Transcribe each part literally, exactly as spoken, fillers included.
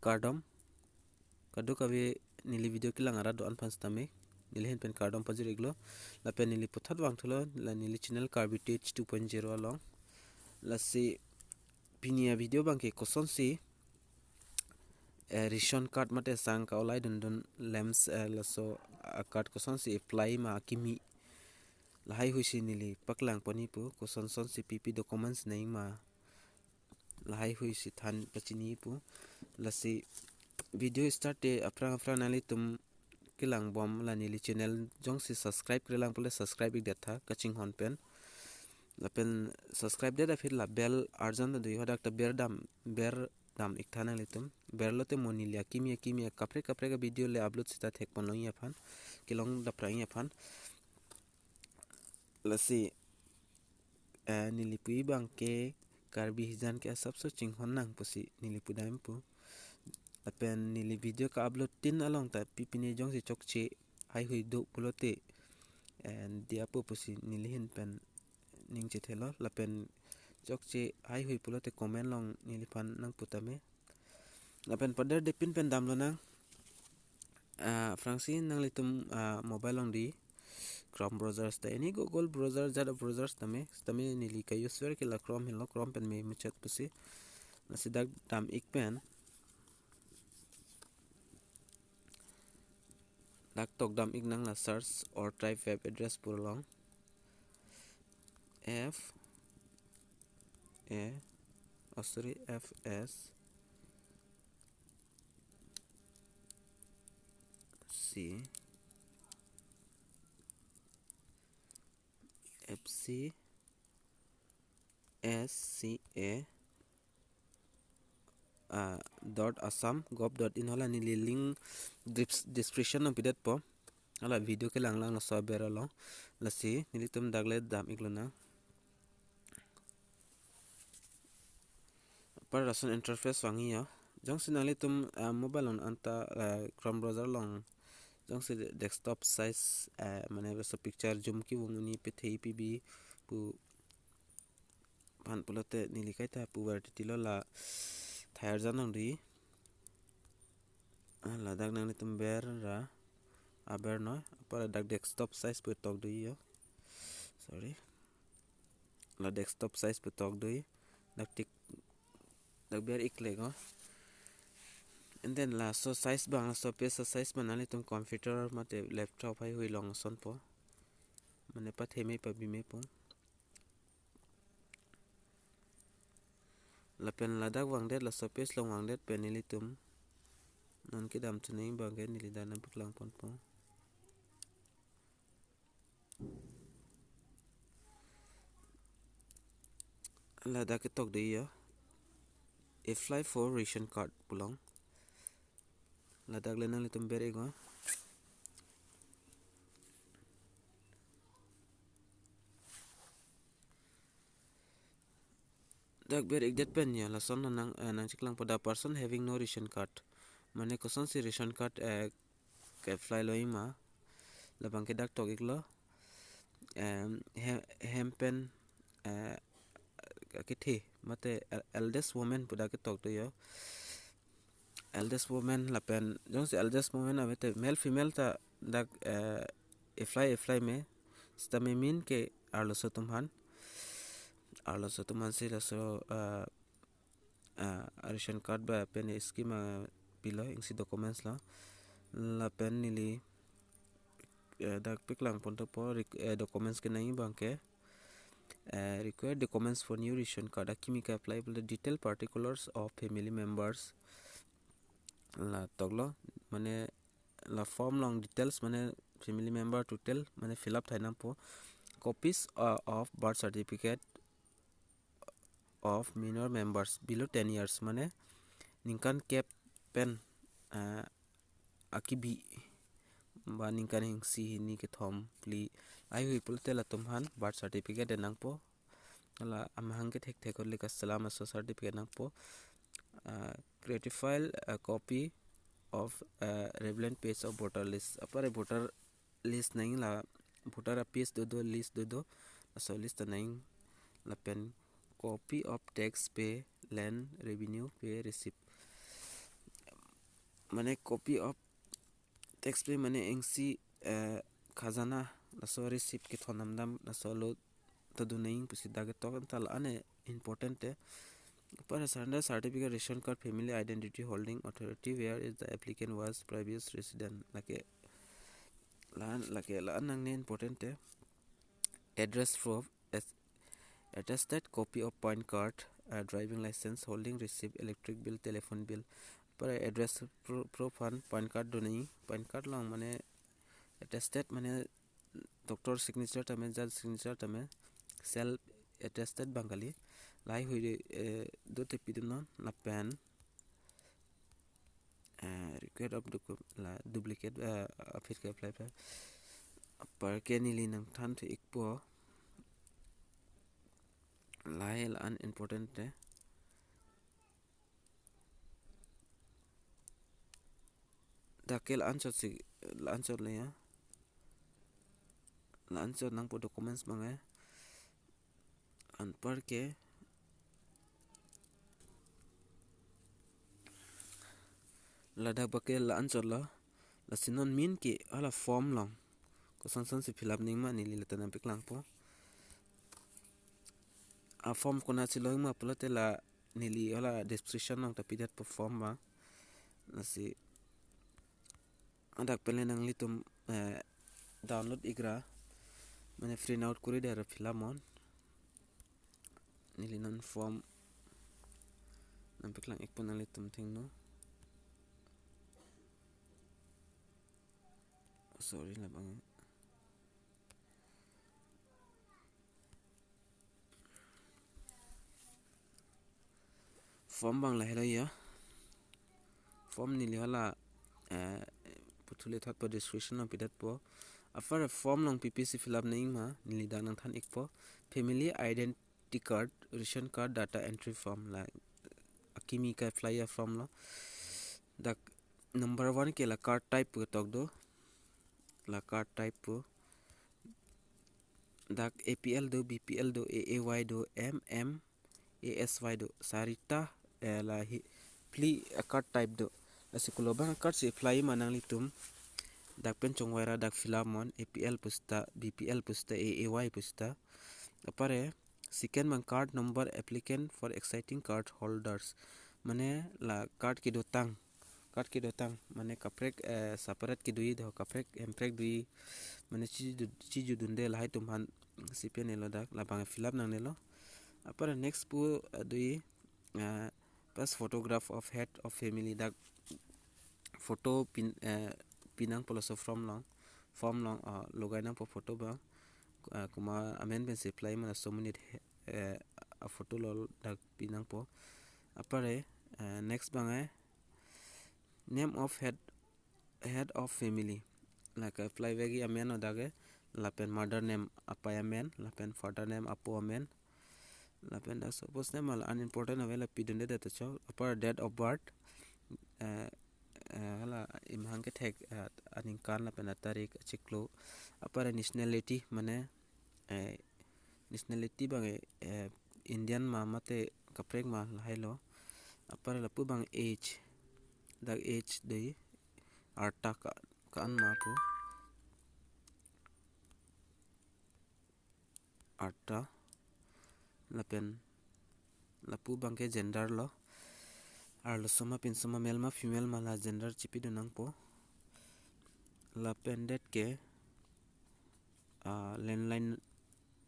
Kardom. Kadokave neli video kelang arat do-an aphan sitame neli ahin pen kardom pajir-iklo. Lapen neli puthot vangthulo la neli channel Karbi Tech two point zero along. Lasi pini a-video abangke kosonsi, eh, ration card mate sang ka-olai dundun lamps, eh, laso a-card kosonsi apply ma akimi, lahaihui si neli paklangponji pu, kosonsonsi pipi documents nangji ma lahaihui si than pachinipo. Lasi video start te aphrang aphrang nanglitum kelangbom la neli channel jongsi subscribe-re lang pule subscribe-ikdet tha kachinghon pen. Lapen subscribe-det aphi la bell arjan do hadak ta ber dam, ber dam-ik tha nanglitum. Berlo te mo neli akimi akimi kaprek kaprek a-video le upload sita thekponlongji aphan, kelong daprangji aphan. Lasi, eh, neli puji abangke Karbi hijan ke asapso chinghon nang pusi neli pudam pu. Lapen neli video ka-upload tin along ta pipine jongsi chokche haihui do pulote, eh, diyapo pusi neli ahin pen ning chethelo. Lapen chokche haihui pulote comment along neliphan nangpu tame. Lapen pader depin pen damlonang. Ah, aphrangsi nanglitum, ah, mobile along di Chrome browser ta, any Google browser, jat a-browser tame, tame neli ka-use ver ke la Chrome henlo, Chrome pen me muchot pusi. Lasi dak dam-ik pen, dak tok dam-iknang la search or type web address pu along. F A, oh sorry, F S C, F C S C A, ah, dot assam gov dot in, hala neli link description along pidetpo. Hala video kelang lang laso aber along. Lasi nelitum dak le dam-iklonang. Apar lason interface vangji ho. Jongsi nanglitum, ah, mobile along anta, ah, Chrome browser along jongsi de-, desktop size, ah, mane laso picture zoom kevung uni pethe pibi pu aphan pulote neli kaita pu ver titilo, la thai arjan along di. Ah, ladak nanglitum ber ra aber noi, apar dak desktop size pu tok do ho. Sorry. La desktop size pu tok do. Dak tik, dak ber-ik lek ho. And then laso size abang, laso space size abang nanglitum computer mate laptop haihui along asonpo. Mane pathe me pabi me pu. Lapen ladak vangdet, laso space along vangdet pen nelitum non kedam chuneng abangke neli dak nangpaklangponpo. Ladak ketok do ho. Apply for ration card pu along. Ladak le nanglitum ber-ik ho. Dak ber-ikdet pen ya, lason nang, eh, nangcheklangpo, the person having no ration card. Mane kosonsi ration card, eh, ke-apply longji ma. Labangke dak tok-iklo. Em, he-, hem pen, eh, kethe mate el-, eldest woman pu dak ketok do ho. Eldest woman lapen jongsi eldest woman ave te male female ta dak, eh, apply apply me. Sitame main ke arloso atum aphan. Arloso atum aphansi laso, eh, ah, ration card ba pen scheme, ah, pilo, isi documents lo. Lapen neli, eh, dak paklangponpo, req-, eh, documents kenangji abangke. Eh, required documents for new ration card. Akimi ke-apply pu le detail particulars of family members. La toklo, mane la form along details, mane family member total, mane fill up thai nangpo. Copies, uh, of birth certificate of minor members below ten years, mane ningkan kep pen, ah, akibi ba ningkan hingsi hini kethom phli haihui pulote latum aphan birth certificate de nangpo. Hala amahang ke thekthek le kachelam aso certificate nangpo. Ah, certified, ah, copy of, ah, relevant page of voter list. Apar voter list nangji, la voter a-page dodo, list dodo, laso list ta nangji, lapen copy of tax pay, land revenue pay receipt. mane copy of tax pay mane engsi, eh, khajana laso receipt kethon namdam laso lo ta do nang pusi dak ketok ta la-an important te. Apar surrender certificate, ration card, family identity holding authority where is the applicant was previous resident, lake la-an, lake la-an nangne important te. Address proof, as attested copy of PAN card, uh, driving license, holding receipt, electric bill, telephone bill. Apar address pro-, proof aphan PAN card do nang, PAN card along mane attested mane doctor signature tame, judge signature tame, self attested abang kali. Lahai hui, eh, do te pidun non lapen, eh, required of docu-, la duplicate, eh, aphi ke apply pa. Apar ke neli nangthan thu ikpo. Lahai la-an important te. Dak ke la-anchot si, la-anchot le ya. La-anchot nangpo documents abang eh. Anpar ke ladak bak ke la-anchot lo. Lasi non main ke hala form along koson son si fill up nangji ma neli lata nangpaklangpo. A form konatsi lo ma pulote la neli hala description along ta pidetpo form abang. Lasi adak pen le nanglitum, eh, download ikra, mane print out kori det ra fill up non. Neli non form nangpaklang ikpo, nanglitum thengno. Sorry, labang. Form abang lahelo ya. Form neli hala, eh, puthule thotpo, description along pidetpo. Apar form along P P C fill up nangji ma, neli dak nangthan ikpo. Family identity card, ration card, data entry form, la akimi ke-apply a form lo. Dak number one ke la card type pu ketok do. La card type pu. Dak A P L do, B P L do, A A Y do, M M, A S Y do, sarita, eh, la hi, phli, eh, card type do. Lasi kolo abang card si apply ma nanglitum dak pen chongvai ra dak fill up non, A P L pu seta, B P L pu seta, A A Y pu seta. Apar eh, second abang card number applicant for existing card holders. Mane la card kedotang, card kedotang, mane kaprek, eh, separate kedoji do, kaprek hemprek doji, mane chiju-, chijudunde lahai atum aphan si pen nelo dak, labang fill up nangnelo. Apar next pu, eh, doji, eh, plus photograph of head of family, dak photo pin, eh, pinangpo laso form along, form along, ah, logai nangpo photo abang, ah, komat amen pensi apply ma laso monit he-, eh, a photo lo dak pinangpo. Apar eh, eh, next abang eh, name of head, head of family. Lake apply vekji amen lo dak eh, lapen mother name apei amen, lapen father name apo amen. Lapen dak suppose name la unimportant ave, la pidunde det ta chok. Apar date of birth, eh, eh, hala imhang kethek, eh, aningkan lapen atarik achiklo. Apar nationality, mane, eh, nationality abang eh, eh, Indian ma mate kaprek ma, lahai lo. Apar lapu abang age, dak age doji, arta ka, ko-an ma pu. Arta, lapen lapu abang ke gender lo. Arloso ma pinso ma, male ma female ma, la gender chipidun nangpo. Lapen det ke, ah, landline,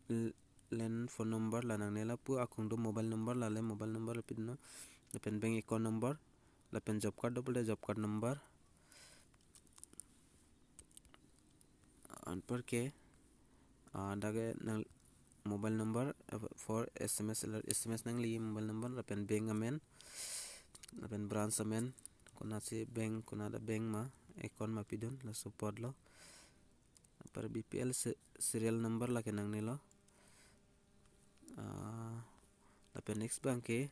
l-, land phone number la nangne, lapu akung do mobile number, lale mobile number pidunnon. Lapen bank account number, lapen job card do pulote job card number. Anpar ke, ah, dak ke nang mobile number, eh, for S M S, la S M S nangli mobile number, lapen bank amen, lapen branch amen, konatsi bank, konat a-bank ma, account ma pidun, laso apot lo. Apar B P L se-, serial number lake nangnelo. Ah, lapen next abang ke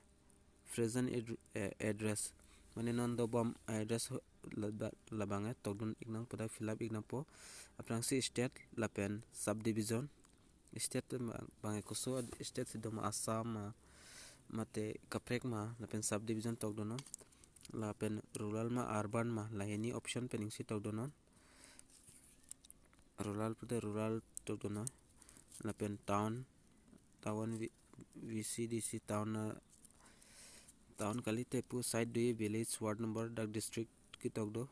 present ad-, eh, address. Mane non dobom address ho-, laba-, labang eh tokdun ik nangpo, dak fill up ik nangpo. Aphrangsi state lapen subdivision. State abang, abang eh koso ad-, state si do ma, Assam ma, mate kaprek ma, lapen subdivision tokdunnon. lapen rural ma urban ma, lahini option pen isi tokdunnon. Rural pulote rural tokdunnon. Lapen town, town V-, V C D C town, ah, town kalite pu site do-e, village, ward number, dak district ketok do.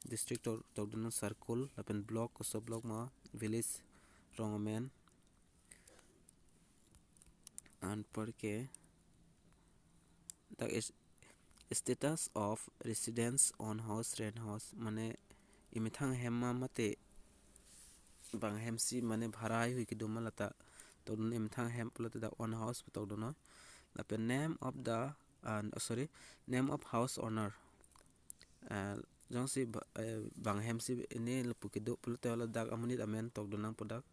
District tok, tokdunnon, circle, lapen block, koso block ma, village, rong amen. Anparke dak is status of residence on house, rent house, mane imethang hem ma mate bang hem si, mane bhara haihui kedo ma, lata tokdun. Imethang hem pulote dak on house pu tokdunnon. Lapen name of the, uh, sorry, name of house owner. Ah, jongsi ba-, eh, bang hem si ini lapu kedo pulote hala dak amonit amen tokdun nangpo dak.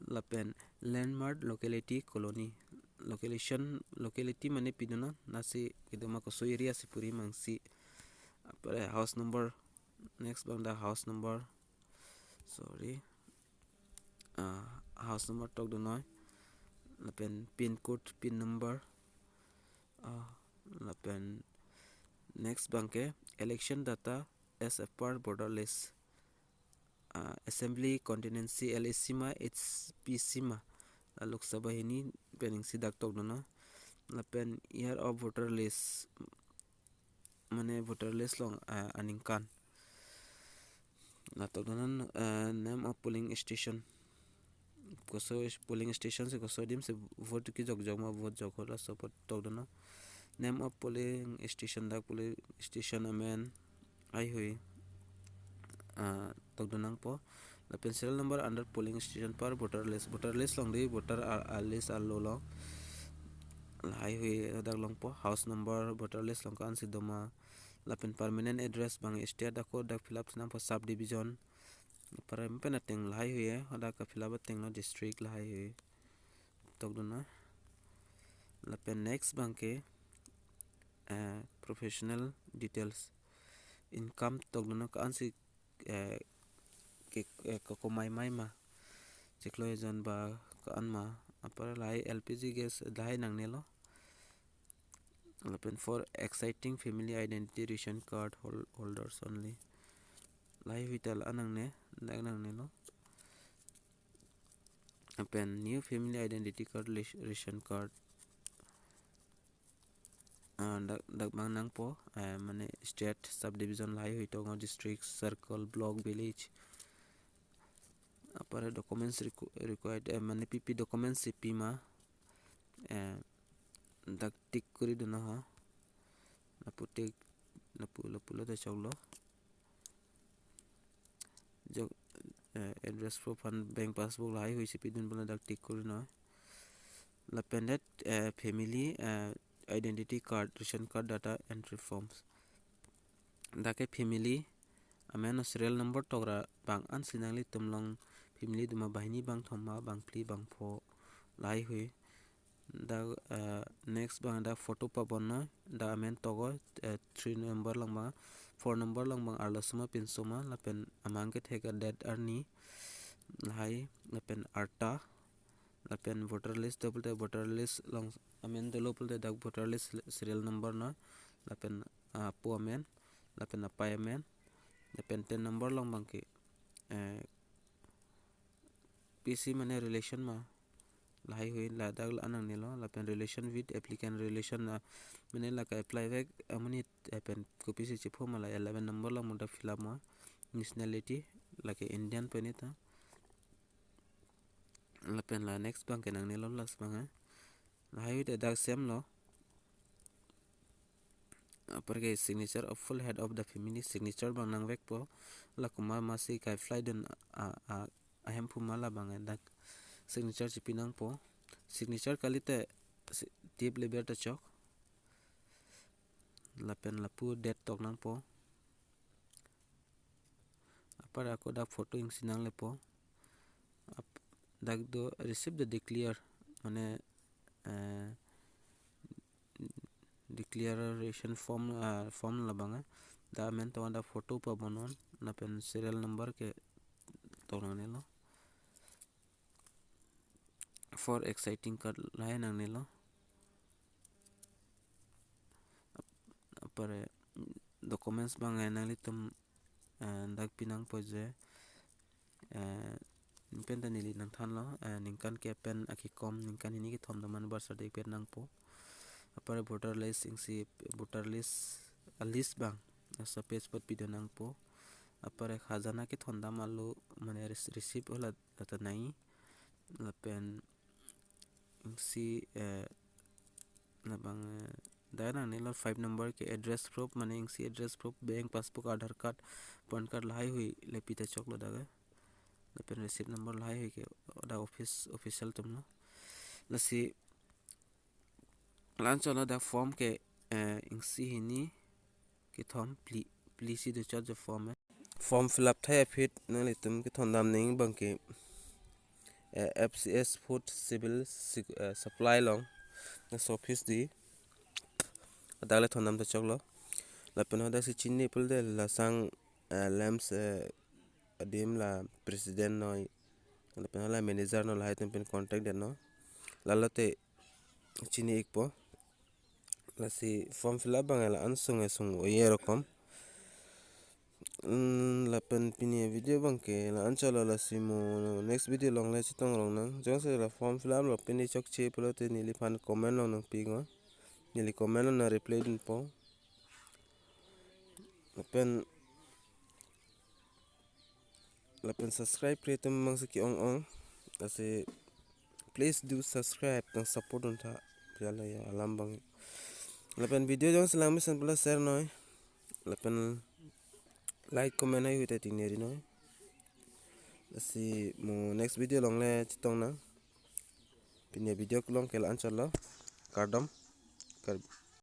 Lapen landmark, locality, colony. Location, locality mane pidunnon, lasi kedo ma, koso area si puri mangsi. Apre house number, next bang dak house number. Sorry. Ah, house number tokdunnoi. Lapen pin code, pin number. Ah, lapen next bangke election data as per voter list. Ah, assembly constituency, L A C ma, H P C ma, la Lok Sabha hini pen isi dak tokdunnon. Lapen year of voter list, mane voter list along, ah, aningkan. La tokdunnon, ah, name of polling station. Koso is-, polling station si koso adim si vote kejokjok ma, vote jokho, laso apot tokdunnon. Name of polling station, dak polling station amen haihui, ah, tokdun nangpo. Lapen serial number under polling station per voter list. Voter list along di, voter a, a list arlo along. Lahaihui dak longpo. House number, voter list along ko-an si doma. Lapen permanent address bang state ako dak fill up si nangpo, subdivision. Para pen ateng lahaihui, hadak ka fill up atenglo, district lahaihui tokdunnon. Lapen next bangke, eh, professional details. Income tokdunnon, ko-an si, eh, ke, eh, kakomai mai ma, chiklo ejon ba ko-an ma, apar lahai L P G gas lahai nangnelo. Lapen for exciting family identity ration card hol-, holders only. Lahaihui ta la nangne, dak nangnelo. Lapen new family identity card, lis-, ration card. Ah, dak, dak bang nangpo, eh, mane state, subdivision lahaihui tokdunnon, district, circle, block, village. Apar documents requ-, required, eh, mane pipi documents si pima, eh, dak tick kori dunnon ho. Lapu tick, lapu, lapulo ta choklo. Jok, eh, address proof an bank passbook lahaihui si pidun pulo dak tick kori dunnon. Lapen det, eh, family, eh, identity card, ration card data entry forms. Dak ke family amen o serial number tokra bang an si nanglitum along, family doma, banghini, bangthom ma, bangphli, bangpho, lahaihui. Dak, eh, next bang dak photo pabonnoi, dak amen tokoi, eh, three number along bang, four number along bang arloso ma pinso ma, lapen amahang kethek a-date arni, lahai, lapen arta, lapen voter list double te voter list along amen dolo pulote dak voter list serial number noi, lapen, ah, apo amen, lapen apei amen, lapen ten number along bangke, eh, P C mane relation ma, lahaihui ladak la nangnelo, lapen relation with applicant, relation, ah, mane la ka-apply vek amonit, eh, pen kopisi chepho ma, la eleven number along mo dak fill up ma, nationality, lake Indian pen ta. Lapen la next bangke nangnelo, last bang, eh. Lahaihui te dak semlo. Apar ke signature of full head of the family, signature bang nangvekpo. La komat ma si ka-apply dun a, a, ahemphu ma, labang, eh, dak signature chipi nangpo. Signature kalite si-, tip le ber ta chok. Lapen lapu date tok nangpo. Apar ako dak photo isi nanglepo. Ap-, dak do receive the declare, mane, eh, declaration form, ah, form labang, eh. Dak amen tokdun, dak photo pabonnon, lapen serial number ke tok nangnelo. For exciting card lahai nangnelo. Ap-, apar, eh, documents abang, eh, nanglitum, eh, dak pinangpo je, eh, pen ta neli nangthanlo, eh, ningkan ke pen akikom, ningkan hini kethom dam an birth certificate nangpo. Apar voter list isi, voter list, a list abang, laso page apot pido nangpo. Apar khajana kethondam alo, mane rece-, receipt hala ta nangji. Lapen isi, eh, labang, eh, dak nangnelo five number ke address proof, mane isi address proof, bank passbook, Aadhaar card, PAN card lahai hui le pi ta choklo dak ke. Lapen receipt number lahai hui ke dak office, official atumlo. Lasi la-an chotlo dak form ke, eh, isi hini kethom phli, phli isi do chot je form, eh. Form fill up thai aphi nanglitum kethondam nangji abang ke, eh, F C S Food Civil Sec-, eh, Supply along, laso office dei. Dak le thondam ta choklo. Lapen hadak si chini pulote la sang, eh, LAMPS, eh, adim la president noi, lapen hala manager noi, lahai atum pen contact detnon. Lalote chini-ikpo. Lasi form fill up abang la-an sung, eh, sung-o-e rokom. Hmm, lapen pini video abang ke la-an chotlo, lasi mo next video along le chetong rong nang. Jongsi la form fill up lo pini chokche pulote neliphan comment along nangpi non. Neli comment along nang reply dunpo. Lapen, lapen subscribe kre atum abang si ke-ong-ong. Lasi please do subscribe, nang support dun tha. Jala ya alam abang. Lapen video jongsi lang mesen pulo share noi. Lapen like, comment hai hui ta tingneri noi. Lasi mo next video along le chetong nang. Pini video along ke la-an chotlo. Kardom. Kar-